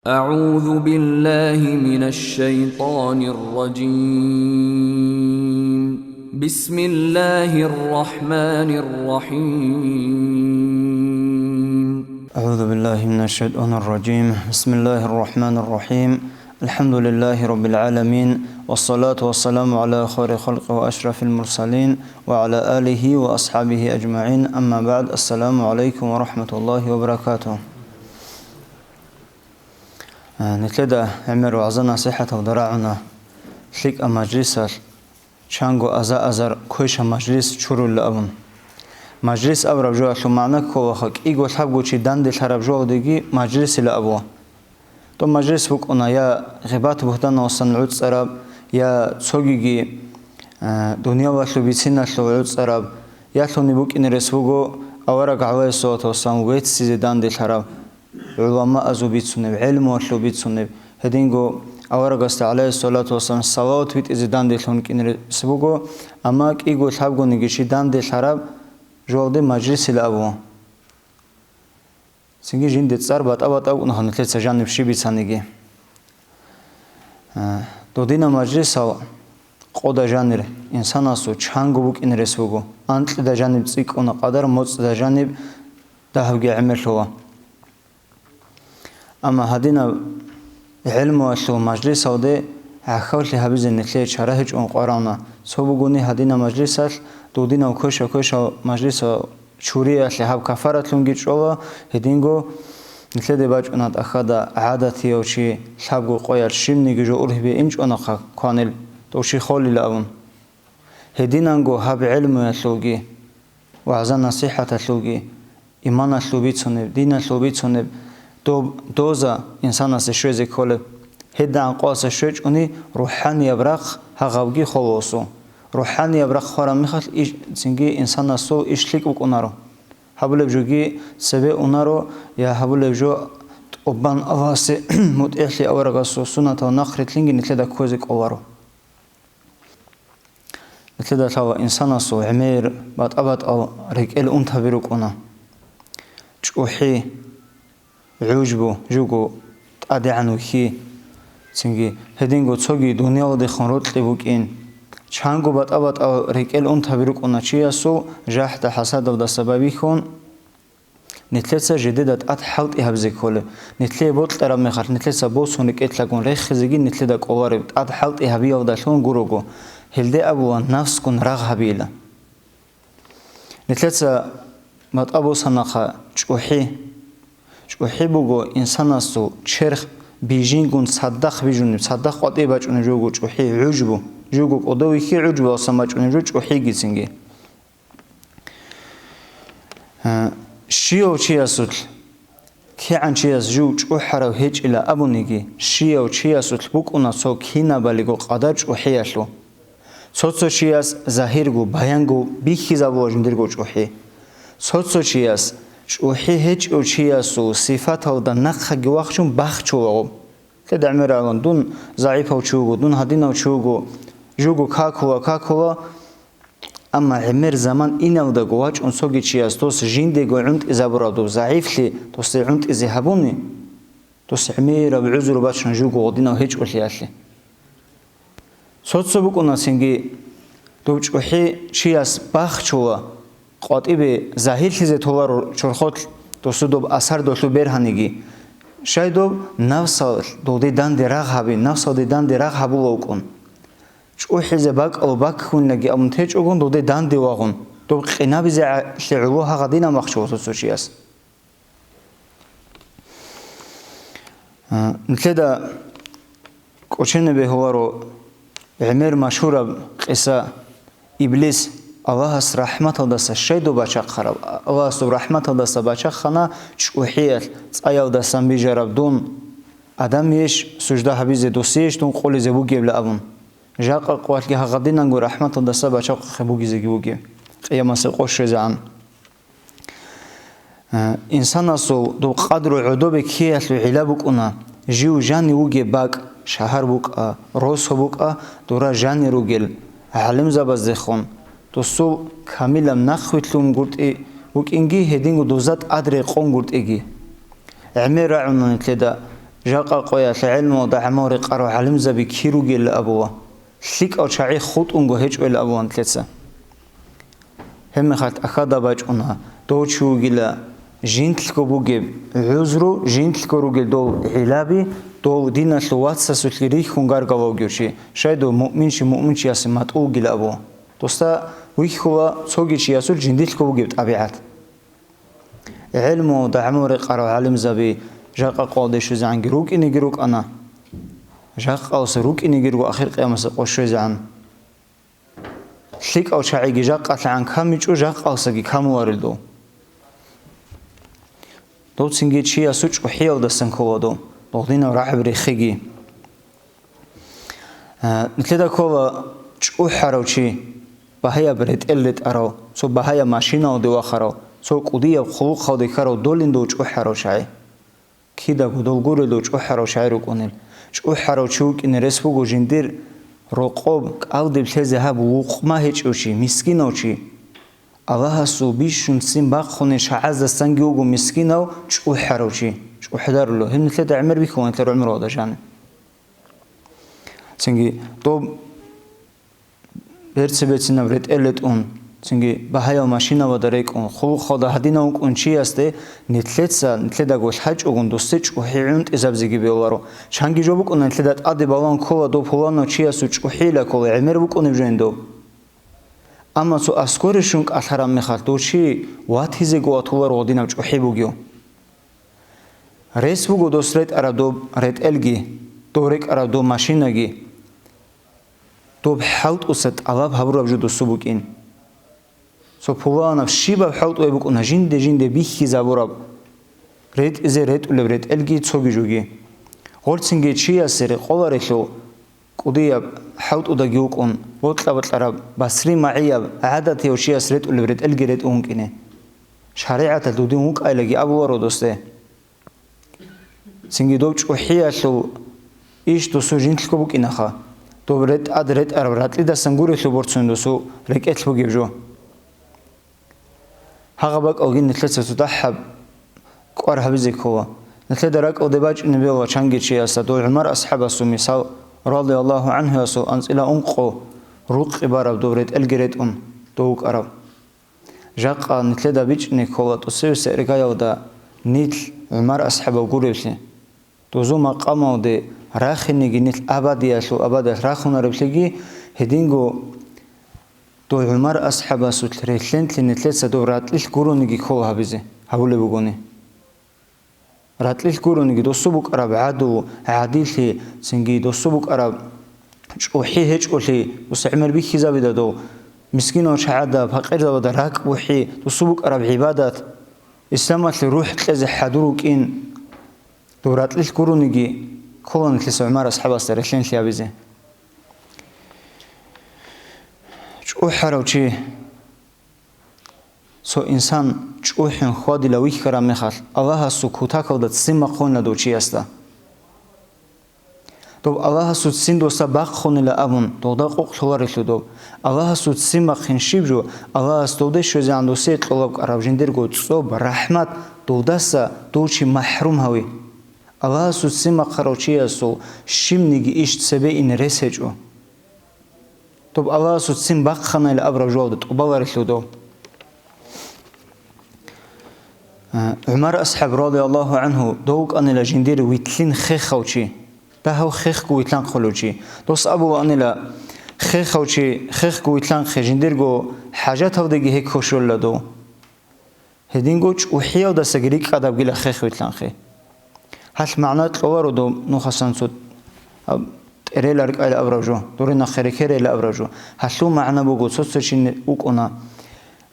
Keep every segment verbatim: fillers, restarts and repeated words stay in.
أعوذ بالله من الشيطان الرجيم. بسم الله الرحمن الرحيم. أعوذ بالله من الشيطان الرجيم. بسم الله الرحمن الرحيم. الحمد لله رب العالمين، والصلاة والسلام على خير خلق وأشرف المرسلين وعلى آله وأصحابه أجمعين. أما بعد. السلام عليكم ورحمة الله وبركاته. Э, нилъеда гӀемер вагӀза-насихӀаталда рагӀуна лъикӀаб мажлисалъ, чанго аза-азар квеша мажлис чурулла абун. Мажлис абураб жоялъул магӀна кколаха кӀиго-лъабго чи данделъараб жоялдеги мажлисила абула. Доб мажлис букӀуна я гъибат-бугьтаналдасан гӀуцӀараб, я цогиги, э, дуниялалъул бициналъул гӀуцӀараб, ялъуни букӀине рес буго авараг гӀалайгьиссалату вассалам веццизе данделъараб. гӀуламаазул бицунеб, гӀелмуялъул бицунеб, гьединго аварагасда, гӀалайгьиссалату вассалам, салават битӀизе данделъун кӀинерес буго, амма кӀиго-лъабгониги чи данделъараб жоялде мажлисила абу. Цинги жинде цӀар батӀа-батӀа букӀунаха нилъеца жаниб щиб бицаниги. Э, додинаб мажлисал къода жанир инсанасул чанго букӀине рес буго, анкьида жаниб цӀикӀкӀуна къадар, моцӀида жаниб дагьабги гӀемерлъула. Амма гьадинаб гӀелмуялъул мажлисалде гӀахьаллъи гьабизе нилъее чара гьечӀун къварална. Цо бугони гьадинаб мажлисалъ, додинав квеша-квешал мажлисал чуриялъе гьаб кафаратлъунги чӀола, гьединго нилъеде бачӀуна тӀахьада гӀадатияв чи лъабго къоялъ щибниги жо ургьибе инчӀонахъа кванил, дов чи холила абун. Гьединанго гьаб гӀелмуялъулги, вагӀза-насихӀаталъулги, иманалъул бицунеб, диналъул бицунеб доб доза инсанасе щвезе кколеб. ГьедагӀан къоялъа щвечӀони рухӀанияб рахъ гьагъабги холосу. РухӀанияб рахъ хвараб мехалъ иш-, цинги инсанасул иш лъикӀ букӀунаро. Гьабулеб жоги цебе унаро, я гьабулеб жо тӀубан Аллагьасе мутӀигӀлъи аварагасул суннатал нахърилълъинги нилъеда кквезе кӀоларо. Нилъеда лъала инсанасул гӀемер батӀа-батӀал рекӀел унтаби рукӀуна. ЧӀухӀи, гӀужбу, жуго тӀадегӀан вихьи, цинги гьединго цоги дуниялалдехун рокьи букӀин. Чанго батӀа-батӀал рекӀел унтаби рукӀуна чиясул жахӀда-хӀасадалдаса байбихьун, нилъеца жидеда тӀад хӀалтӀи гьабизе кколеб. Нилъее бокьараб мехалъ, нилъеца босун рекӀелъагун рехизеги нилъеда кӀолареб тӀад хӀалтӀи гьабиялдалъун гурого. Гьелде абула, нафсгун рагъ гьабейила. Нилъеца батӀа босанаха чӀухӀи. ЧӀухӀи буго инсанасул черх бижингун цадахъ бижунеб, цадахъ къватӀибе бачӀунеб жо буго чӀухӀи, гӀужбу. Жуго кӀодо вихьи гӀужбуялдасан бачӀунеб жо чӀухӀигицинги. Э, щияв чиясулъ, кигӀан чияс жив чӀухӀарав гьечӀила абуниги, щияв чиясулъ букӀуна цо кинабалиго къадар чӀухӀиялъул. Цо-цо чияс загьирго, баянго бихьизабула жиндирго чӀухӀи. Цо-цо чияс чӀухӀи гьечӀев чиясул сифаталда нахъаги вахчун бахчулаго. Лъеда гӀемер гӀалан, дун загӀипав чи вуго, дун гьадинав чи вуго, жуго какула, какула. Амма гӀемер заман иналдаго вачӀун цоги чияс дос жиндего гӀунтӀизабураб доб загӀиплъи досде гӀунтӀизе гьабуни, дос гӀемераб гӀузру бачун жуго гъодинав гьечӀолъиялъе. Цо-цо букӀуна цинги, доб чӀухӀи чияс бахчула, къватӀибе загьирлъизе толаро чорхолъ досу доб асар долъу бергьаниги. Щай доб нафсалъ долде данде рагъ гьаби, нафсалде данде рагъ гьабула вукӀун. ЧӀухӀизе бакӀав баккунилаги абун течӀогун, долде данде вагъун, доб къинабизе гӀа-, лъе гӀоло гьагъадинаб махчула цо-цо чияс. А, нилъеда кӀочене бегьуларо гӀемер машгьураб къиса. Иблис Аллагьас рахӀматалдаса щайдо бачахъараб? Аллагьасул рахӀматалдаса бачахъана чӀухӀиялъ, цӀаялдасан бижараб дун. Адамиеш сужда гьабизе досиеш дун къулизе бугебла абун. Жакъа къвалъги гьагъадинанго рахӀматалдаса бачахъухъе бугизеги бугеб, къиямасеб къо щвезегӀан. Э, инсанасул доб къадру гӀодобе ккеялъул гӀилла букӀуна, жив жанив вугеб бакӀ, шагьар букӀа, росо букӀа, дора жанир ругел гӀалимзабаздехун, досул камилаб нахъвилълъунгутӀи букӀинги, гьединго доза тӀад рекъонгутӀиги. ГӀемер рагӀуна нилъеда Жакъа къоялъ гӀелму дагӀмал рекъарал гӀалимзаби кир ругел абула, лъикӀал чагӀи хутӀунго гьечӀойил абула нилъеца. Гьебмехалъ тӀахьада бачӀуна, дов чи вугила жинтлъго бугеб гӀузру, жинтлъго ругел дол гӀилаби, дол диналъул вацасулъги рихьун гаргав вугев чи, щай дов муъминчи муъминчиясе матӀу вугила абу. Досда вихьула цоги чиясул жиндилъго бугеб тӀабигӀат. ГӀелму дагӀмал рекъарал гӀалимзаби жакъа къоялде щвезегӀанги рукӀинеги рукӀана. Жакъалса рукӀинеги руго ахир къиямасда къо щвезегӀан. ЛъикӀал чагӀиги жакъалъагӀан камичӀо, жакъалсаги камуларел дов. Дов цинги чиясул чӀухӀиялдасан ккола дов, дов динал рагӀаб рехиги. Э, нилъеда ккола чӀухӀарав чи, багьаяб ретӀел ретӀарав, цо багьаяб машиналде вахарав, цо кӀудияб хъулухъалде ккарав долин дов чӀухӀарав чагӀи. Кидаго дол гурел дов чӀухӀарав чагӀи рукӀунел. ЧӀухӀарав чи вукӀине рес буго жиндир рокъоб кӀалдиб лъезе гьаб лукъма гьечӀев чи, мискинав чи. Аллагьасул бищун ццин бахъунел чагӀаздасанги вуго мискинав чӀухӀарав чи, чӀухӀдарулев. Гьеб нилъеда гӀемер бихьула нилъер гӀумруялда жаниб. Цинги доб берцебецинаб ретӀел ретӀун, цинги багьаял машинабада рекӀун, хъулухъалда гьадинав вукӀун чиясде нилъеца, нилъедаго лъачӀогун досде чӀухӀи гӀунтӀизабизеги бегьуларо. Чанги жо букӀуна нилъеда тӀаде балан ккола доб пуланав чиясул чӀухӀила ккола, гӀемер букӀунеб жойин доб. Амма цо аскӀоре щун кӀалъараб мехалъ дов чи ватизего ватуларо гьадинаб чӀухӀи бугев. Рес буго дос ретӀараб доб ретӀелги, дов рекӀараб доб машинаги, доб хӀалтӀуса тӀалаб гьабураб жо досу букӀин. Цо пуланаб щибаб хӀалтӀуе букӀуна жинде-жинде бихьизабураб, ретӀизе ретӀулеб ретӀелги цоги жоги. Гъорцинги чиясе рекъоларелъул кӀудияб хӀалтӀудаги вукӀун, бокьа-бокьараб, басри-магӀияб, гӀадатияв чияс ретӀулеб ретӀелги ретӀун вукӀине. ШаригӀаталъ дудин вукӀайлаги абуларо досде. Цинги доб чӀухӀиялъул иш досул жинтлъго букӀинаха, доб ретӀад ретӀараб ратӀлидасан гурелъул борцун досул рекӀелъ бугеб жо. Гьагъаб бакӀалги нилъеца цо дагьаб кӀвар гьабизе ккола. Нилъеда ракӀалде бачӀунеб бегьула чанги чиясда дов ГӀумар асхӀабасул мисал, радияллагьу гӀанхуясул анцӀила ункъо рукъи бараб дов ретӀелги ретӀун дов вукӀараб. Жакъа нилъеда бичӀчӀине ккола тӀоцевесеб иргаялда нилъ ГӀумар асхӀабал гуревлъи. Дозул макъамалде рахинеги нилъ абадиялъул абадиялъ рахунареблъиги, гьединго дов ГӀумар асхӀабасулъ релълъенлъи нилъеца дов ратӀлилъ гурониги ккола гьабизе, гьабулеб бугони. РатӀлилъ гурониги досу букӀараб гӀаду, гӀадиллъи, цинги досу букӀараб чӀухӀи гьечӀолъи, дос гӀемер бихьизабида дов, мискинал чагӀада, пакъирзабада ракӀбухӀи, досу букӀараб гӀибадат, исламалъе рухӀ кьезе хӀадур вукӀин, дов ратӀлилъ гурониги ккола нилъеца ГӀумар асхӀабасда релълъенлъи гьабизе. ЧӀухӀарав чи. Цо инсан чӀухӀун хьвадила вихьараб мехалъ, Аллагьасул кутакалда ццин бахъунила дов чиясда. Доб Аллагьасул ццин досда бахъунила абун, догда къокълъуларелъул доб. Аллагьасул ццин бахъин щиб жо, Аллагьас дов де щвезегӀан досие кьолаб кӀараб жиндирго цӀоб, рахӀмат, довдаса дов чи махӀрум гьави. Аллагьасул ццин бахъарав чиясул щибниги иш цебе ине рес гьечӀо. Доб Аллагьасул ццин бахъанайилан абураб жоялда тӀубаларелъул дов. Э, ГӀумар асхӀаб, радияллагьу гӀанху, дов вукӀанила жиндир вилълъин хехав чи, дагьав хехго вилълъанхъулев чи. Дос абулаанила, хехав чи хехго вилълъанхъе жиндирго хӀажаталдеги гьекков щолила дов. Гьединго чӀухӀиялдасаги рикӀкӀадабгила хех вилълъанхъе. Гьалъ магӀна кьоларо доб нухасан цо, аб, тӀерел аркӀайилан абураб жо, дурин нахъе рекерейилан абураб жо. Гьалъул магӀна буго, цо-цо чи вукӀуна,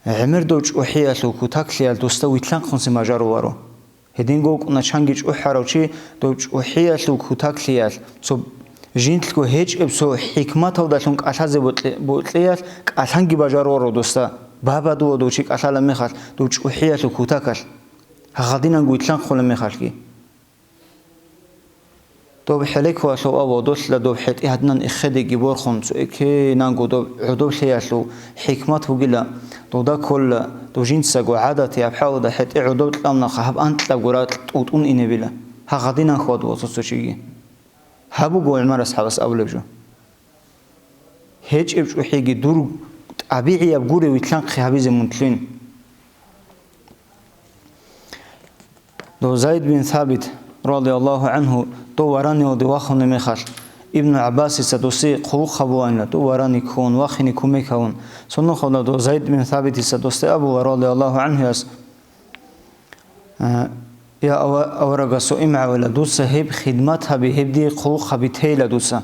гӀемер дов чӀухӀиялъул кутаклъиялъ досда вилълъанхъунси мажаруларо. Гьединго вукӀуна чанги чӀухӀарав чи, дов чӀухӀиялъул кутаклъиялъ, цо жинтлъго гьечӀеб цо хӀикматалдалъун кӀалъазе бокьи-, бокьиялъ кӀалъанги бажаруаро досда. Бабадула дов чи кӀалъала мехалъ, дов чӀухӀиялъул кутакалъ, гьагъадинанго вилълъанхъула мехалъги. Доб хӀелеко алъугъав ва долъила доб хӀетӀи гьадинан эхедеги борхун, цо экенанго доб гӀодоблъиялъул хӀикмат бугила, дуда кколила, дов жинцаго гӀадатияб хӀалда хӀетӀи гӀодоб кьавнахъа гьаб анкьабго ракь тӀутӀун инебила. Гьагъадинан хьвадула цо-цо чиги. Гьаб буго ГӀумар асхӀабас абулеб жо. ГьечӀеб чӀухӀиги дур тӀабигӀияб гурев вилълъанхъи гьабизе мун лъугьин. Дов Зайд бин Сабит, радияллагьу гӀангьу, дов вараниялде вахунеб мехалъ, Ибну ГӀаббасица досие хъулухъ гьабуланила, дов варани ккун, вахине кумек гьавун. Цо нухалда дов Зайд бин Сабитица досде абула, радияллагьу гӀангьуяс, «Э, я ава-, аварагасул имгӀавила, дуца гьеб хидмат гьаби, гьеб дие хъулухъ гьаби тейила дуца».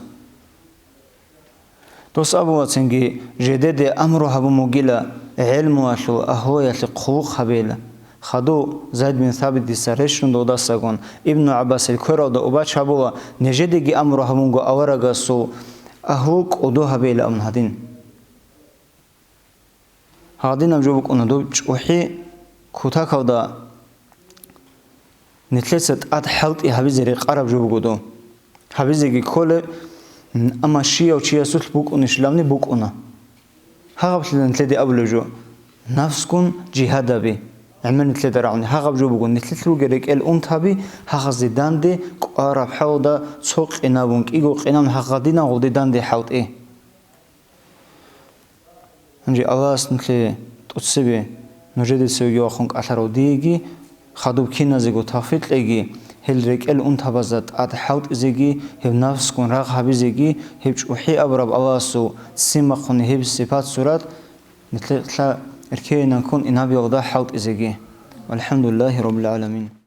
Дос абулацинги, жедеде амру гьабун бугила гӀелмуялъул агьлуялъе хъулухъ гьабейила. Хадув Зайд бин Сабитица рещун додасагун, Ибну ГӀаббасил квералда убач гьабула, нижедеги амру гьабунго аварагасул агьлу кӀодо гьабейила абун гьадин. Гьадинаб жо букӀуна доб чӀухӀи кутакалда нилъеца тӀад хӀалтӀи гьабизе рекъараб жо буго доб. Гьабизеги кколеб, амма щияв чиясулъ букӀунищилавни букӀуна. Гьагъаблъидал нилъеде абулеб жо, нафсгун жигьад гьаби. ГӀемер нилъеда рагӀуни гьагъаб жо буго, нилъелъ ругел рекӀел унтаби, гьагъазе данде кӀвараб хӀалда цо къинабун, кӀиго къинабун гьагъадинан гъуде данде хӀалтӀи. Гьанже Аллагьас нилъее тӀоцебе нужеде цевеги вахун кӀалъарав диеги, хадуб киназего тавфикъ кьеги, гьел рекӀел унтабазда тӀад хӀалтӀизеги, гьеб нафсгун рагъ гьабизеги, гьеб чӀухӀи абураб Аллагьасул ццин бахъуни гьеб сипат-сурат нилъелъа эркенанккун инабиялда хӀалтӀизеги. ВалхӀамдулиллагьи раббил гӀаламин.